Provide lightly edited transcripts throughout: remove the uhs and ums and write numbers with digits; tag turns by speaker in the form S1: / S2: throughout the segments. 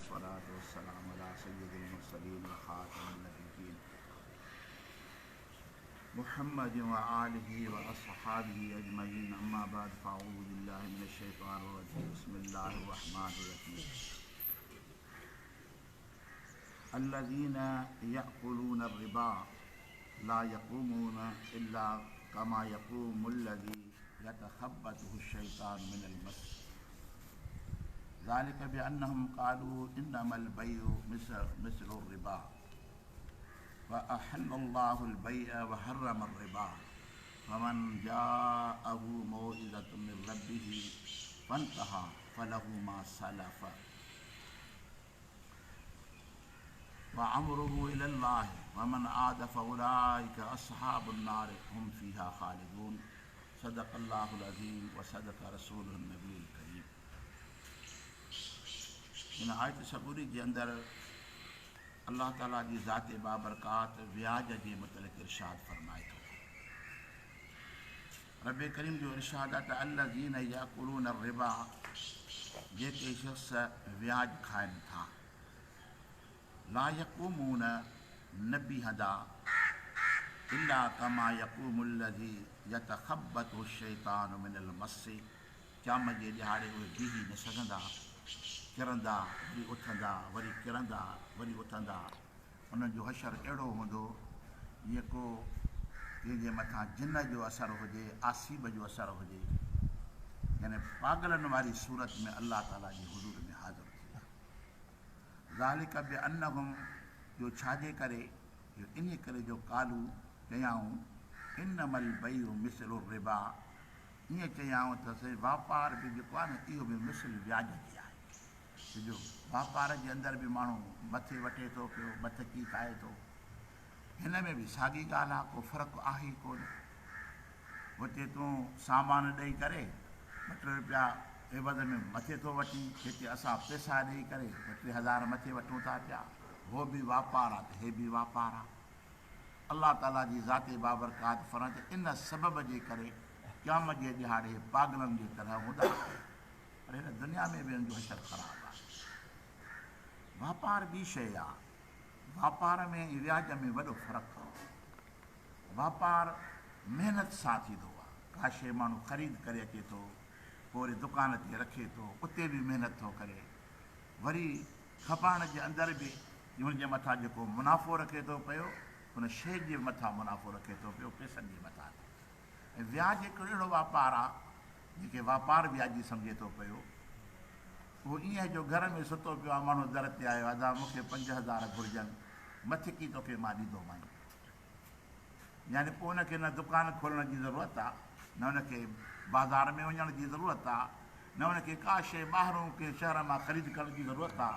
S1: والصلاة والسلام على سيد المرسلين وخاتم النبيين محمد وآله وأصحابه أجمعين أما بعد فأعوذ بالله من الشيطان الرجيم بسم الله الرحمن الرحيم الذين يأكلون الربا لا يقومون إلا كما يقوم الذي يتخبطه الشيطان من المس ذلك بأنهم قالوا إنما البيع مثل الربا وأحل الله البيع وحرم الربا فمن جاءه موعظة من ربه فانتهى فله ما سلف وامره الي الله ومن عاد فاولئک اصحاب النار هم فيها خالدون صدق الله العظيم وصدق رسوله النبي الڪريم هن آيت سڳوري جي اندر الله تعالي جي ذات بابرڪات وياج جي متعلق ارشاد فرمائي ٿو. رب ڪريم جو ارشاد آهي ته الذين ياڪلون الربا جيڪي شخص وياج کائن ٿا لا يقومون نه بيهندا الا ڪما يقوم الذي يتخبطه الشيطان من المس قيامت جي ڏهاڙي اهي بيهي نه سگهندا، ڪرندا وري اٿندا، وري ڪرندا وري اٿندا. انهن جو حشر اهڙو هوندو جيئن ڪو ڪنهن جي مٿان جن جو اثر هجي، آسيب جو اثر هجي، يعني پاڳلن واري صورت ۾ الله تعاليٰ جي حضور ۾ حاضر ٿيندا. ذلڪ بأنهم جو ڇا جي ڪري؟ جو انهي ڪري جو قالوا چيائون انما البيع مثل الربا ائين چيائون ته سائين واپار به جيڪو آهي نه اهو به مثل وياج جي آهي. ڇو جو واپار جي اندر به ماڻهو مٿي وٺي ٿو پيو، مٿڪي کائي ٿو. هن ۾ به ساڳي ڳالهه آهي، ڪو فرق آهي ئي ڪونه. هتي تون سامان ڏئي ڪري ٻه ٽي روپيا عيوض ۾ مٿي ٿو وٺين، هتي اسان پئسا ڏئي ڪري ٻه ٽي هزار مٿي وٺون ٿا پيا. هو به واپار آهي ته هي به واپار آهي. الله تعاليٰ جي ذات بابرڪات فرمائي ته ان سبب جي ڪري قيامت جي ڏهاڙي هي پاڳلن جي طرح هوندا پر هن دنيا ۾ به انهن جو حشر خراب آهي. واپار ٻي شيء آهي. واپار ۾ ۽ وياج ۾ وڏو فرق آهي. واپار محنت سان ٿيندو آهي. ڪا شيء ماڻهو خريد ڪري اچي ٿو، پوء وري دڪان تي رکي ٿو، اتي به محنت ٿو ڪري، وري کپائڻ جي اندر به ان جي مٿان جيڪو منافعو رکي ٿو پيو، ان شيء جي مٿان منافعو رکي ٿو پيو، پئسن جي مٿان نه. ۽ وياج هڪڙو اهڙو واپار آ، جنهن کي واپار وياجي سمجهي ٿو پيو. اهو ائين آهي جو گهر ۾ ستو پيو آ، ماڻهو در تي آيو، ادا مون کي 5000 گهرجن، مٿڪي توکي مان ڏيندومانء. يعني پوء ان کي نه دڪان کولڻ جي ضرورت آ، نه ان کي بازار ۾ وڃڻ جي ضرورت آ، نه ان کي ڪا شيء ٻاهرون ڪنهن شهر مان خريد ڪرڻ جي ضرورت آ.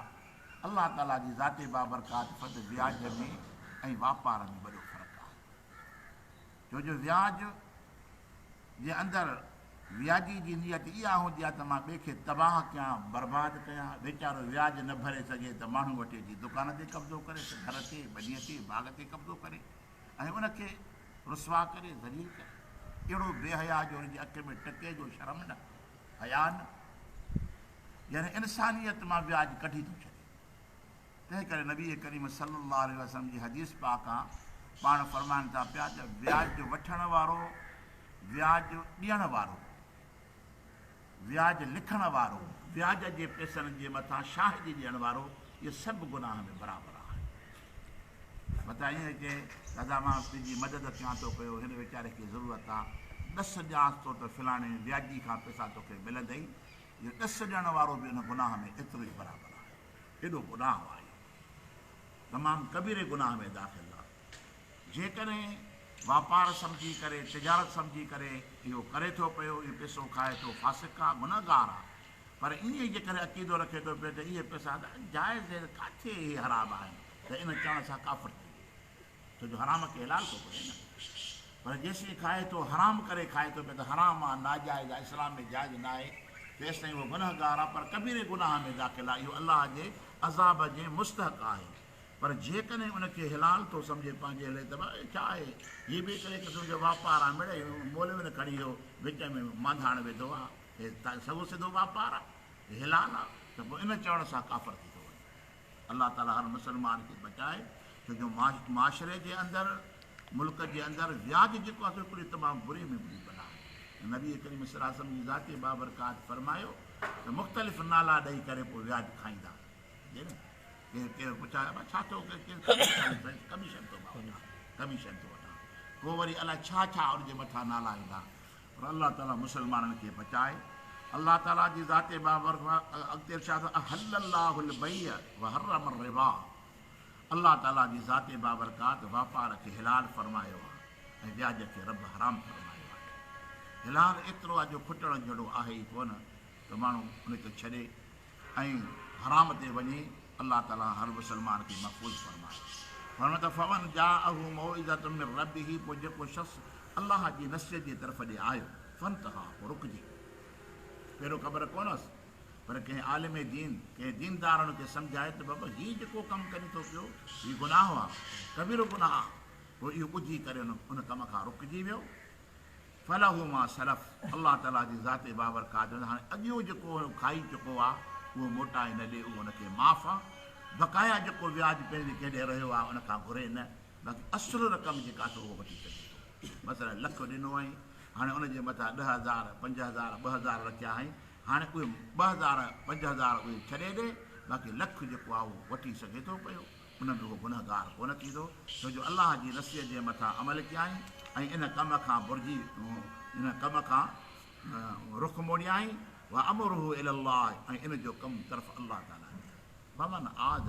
S1: الله تعاليٰ جي ذات بابرڪات فرد وياج ۾ ۽ واپار ۾ وڏو فرق آهي. ڇو جو وياج جي اندر وياجي جي نيت اها هوندي آهي ته مان ٻئي کي تباهه ڪيان، برباد ڪيان، ويچارو وياج نه ڀري سگهي ته ماڻهو وٽ اچي دڪان تي قبضو ڪري ته گهر تي، ٻنيء تي، باغ تي قبضو ڪري ۽ ان کي رسوا ڪري، ذليل ڪري. اهڙو بي حياء جو ان جي اک ۾ ٽڪي جو شرم نه، حياء نه. يعني انسانيت مان وياج ڪڍي ٿو ڇڏي. تنهن ڪري نبي ڪريم صلي الله عليه وسلم جي حديث پاڪ آ، پاڻ فرمائن ٿا پيا ته وياج وٺڻ وارو، وياج ڏيڻ وارو، وياج لکڻ وارو، وياج جي پئسن جي مٿان شاهدي ڏيڻ وارو، اهي سڀ گناهه ۾ برابر آهن. متان ائين چئي ته ادا مان تنهنجي مدد ڪيان ٿو پيو، هن ويچاري کي ضرورت آ، ڏس ڏيانس ٿو ته فلاڻي وياجي کان پئسا توکي ملندئي، اهو ڏس ڏيڻ وارو به ان گناهه ۾ ايترو ئي برابر آهي. ايڏو گناهه آهي اهو. تمام ڪبيري گناهه ۾ داخل آهي. جيڪڏهن واپار سمجهي ڪري، تجارت سمجهي ڪري اهو ڪري ٿو پيو، اهو پئسو کائي ٿو، فاسق آهي، گنهگار آهي. پر ائين ئي جيڪڏهن عقيدو رکي ٿو پيو ته اهي پئسا ته جائز آهن، ڪاٿي اهي حرام آهن ته ان چوڻ سان ڪافر ٿي ويندو. ڇو جو حرام کي حلال ٿو ڪري نه. پر جيسين کائي ٿو حرام ڪري کائي ٿو پيو ته حرام آ، ناجائز آ، اسلام ۾ جائز ناهي، تيستائين اهو گنهگار آ، پر ڪبيري گناهه ۾ داخل آ، اهو الله جي عذاب جي مستحق آهي. پر جيڪڏهن ان کي حلال ٿو سمجهي پنهنجي لئي ته ڀائي ڇا آهي، هي به هڪڙي قسم جو واپار آ، مڙئي مولوين کڻي اهو وچ ۾ مانڌاڻ وڌو آ، هي سڳو سڌو واپار آ، هي حلال آ، ته پوء ان چوڻ سان ڪافر ٿي ٿو وڃي. الله تعالي هر مسلمان کي بچائي ڇو جو معاشري جي اندر ملڪ جي اندر وياج جيڪو آهي سو هڪڙي تمام بري ۾ بري بلا آهي. نبي ڪريم صلي الله عليه وسلم جي ذات بابرڪات فرمايو ته مختلف نالا ڏئي ڪري پوء وياج کائيندا جي نه ڪير ڪير پڇا ابا ڇا ٿو ڪير ڪميشن ٿو وٺان ڪميشن ٿو وٺان پوء وري الائي ڇا ڇا ان جي مٿان نالا ايندا پر الله تعالي مسلمانن کي بچائي الله تعالي جي ذات بابرڪات اڳتي ارشاد احل الله البيع وحرم الربا الله تعالي جي ذات بابرڪات واپار کي حلال فرمايو آهي ۽ وياج کي رب حرام فرمايو آهي. حلال ايترو آهي جو کٽڻ جهڙو آهي ئي ڪونه ته ماڻهو ان کي ڇڏي ۽ حرام تي وڃي. الله تعالي هر مسلمان کي محفوظ فرمائي. فرمائي ٿو فمن جاءه موعظة من ربه پوء جيڪو شخص الله جي نصيحت جي طرف ڏي آيو فانتهي پوء رڪجي. پهريون خبر ڪونه هئس. پر ڪنهن عالم دين، ڪنهن ديندار ان کي سمجهائي ته بابا هي جيڪو ڪم ڪرين ٿو پيو، هي گناهه آ، ڪبيرو گناهه آ، پوء اهو ٻڌي ڪري ان ڪم کان رڪجي ويو. فله ما سلف، الله تعاليٰ جي ذات بابرڪات ۾ هاڻي اڳيون جيڪو هو کائي چڪو آ، اهو موٽائي نه ڏي، اهو ان کي معاف آ. بقايا جيڪو وياج پنهنجي ڪنهن ڏي رهيو آ، ان کان گهري نه، باقي اصل رقم جيڪا اٿو اهو وٺي سگهي ٿو. مثلاً لک ڏنو هئائين، هاڻي ان جي مٿان 10,000، 5,000، 2,000 رکيا هئائين، هاڻي اهي 2,000، 5,000 اهي ڇڏي ڏي، باقي لک جيڪو آهي اهو وٺي سگهي ٿو پيو، ان ۾ اهو گنهگار ڪونه ٿيندو، ڇو جو الله جي نصيحت جي مٿان عمل ڪيائين ۽ ان ڪم کان برجي ان ڪم کان رخ موڙيائين، وامره الي الله ۽ ان جو ڪم طرف الله تعاليٰ ڏي آهي. فمن عاد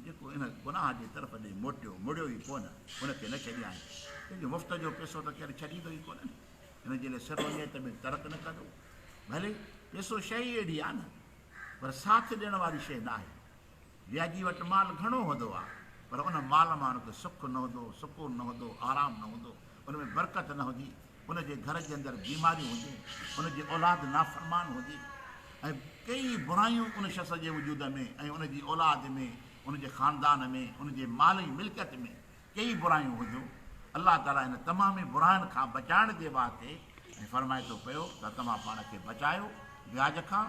S1: جيڪو ان گناهه جي طرف ڏي موٽيو، مڙيو ئي ڪونه، ان کي نه ڇڏيائين، ڇو جو مفت جو پئسو ته ڪير ڇڏيندو ئي ڪونه نه. ان جي لاء سر وڃي ته به ترڪ نه ڪندو. ڀلي پئسو شيء ئي اهڙي آهي نه، پر ساٿ ڏيڻ واري شيء نه آهي. وياجي وٽ مال گهڻو هوندو آهي، پر ان مال مان ان کي سک نه هوندو، سڪون نه هوندو، آرام نه هوندو، ان ۾ برڪت نه هوندي، ان جي گهر جي اندر بيماريون هونديون، ان جي اولاد نافرمان هوندي ۽ ڪيئي برايون ان شخص جي وجود ۾ ۽ ان جي اولاد ۾، ان جي خاندان ۾، ان جي مال ۽ ملڪيت ۾ ڪيئي برايون هونديون، الله تعاليٰ هن تمامي براين کان بچائڻ جي واسطي ۽ فرمائي ٿو پيو ته توهان پاڻ کي بچايو وياج کان،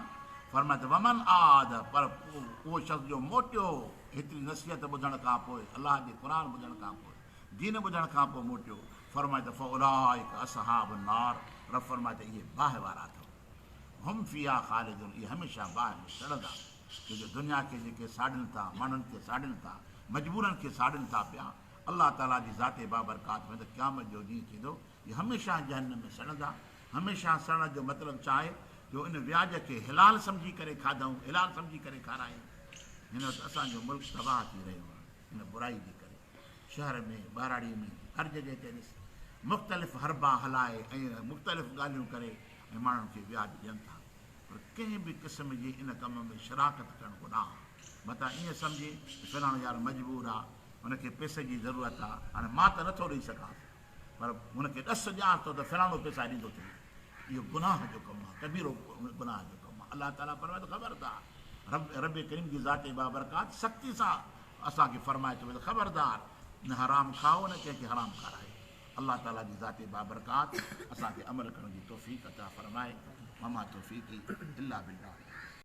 S1: فرمائي ٿو ومن عاد پر اهو شخص جو موٽيو هيتري نصيحت ٻڌڻ کان پوء الله جي قرآن ٻڌڻ کان پوء دين ٻڌڻ کان پوء موٽيو فرمائي ٿو فاولئک اصحاب النار رب فرمائي ٿو اهي باهه وارا اٿو هم فيها خالدون اهي هميشه باهه ۾ سڙندا. ڇو جو دنيا کي جيڪي ساڙين ٿا، ماڻهن کي ساڙين ٿا، مجبورن کي ساڙين ٿا پيا، الله تعاليٰ جي ذات بابرڪات ۾ ته قيامت جو ڏينهن ٿيندو، اهي هميشه جهنم ۾ سڙندا. هميشه سڙڻ جو مطلب ڇا آهي؟ جو ان وياج کي حلال سمجهي ڪري کاڌائون، حلال سمجهي ڪري کارايائون. هن وقت اسان جو ملڪ تباهه ٿي رهيو آهي ان برائي جي ڪري. شهر ۾، ٻهراڙيء ۾، هر جڳهه تي ڏس، مختلف حربا هلائي ۽ مختلف ڳالهيون ڪري ۽ ماڻهن کي وياج ڏين ٿا. پر ڪنهن به قسم جي ان ڪم ۾ شراڪت ڪرڻ گناهه آ. متان ائين سمجهين ته فلاڻو يار مجبور آ، هن کي پئسي جي ضرورت آ، هاڻي مان ته نٿو ڏئي سگهانس، پر هن کي ڏس ڏيانس ٿو ته فلاڻو پئسا ڏيندو ٿئي. اهو گناهه جو ڪم آ، ڪبيرو گناهه جو ڪم آ. الله تعاليٰ فرمائي ٿو خبردار! رب رب ڪريم جي ذات بابرڪات سختي سان اسان کي فرمائي ٿو ته خبردار! نه حرام کائو نه ڪنهن کي حرام کارايو. الله تعالي جي ذات بابرڪات اسان کي عمل ڪرڻ جي توفيق عطا فرمائي وما توفيقي الا بالله.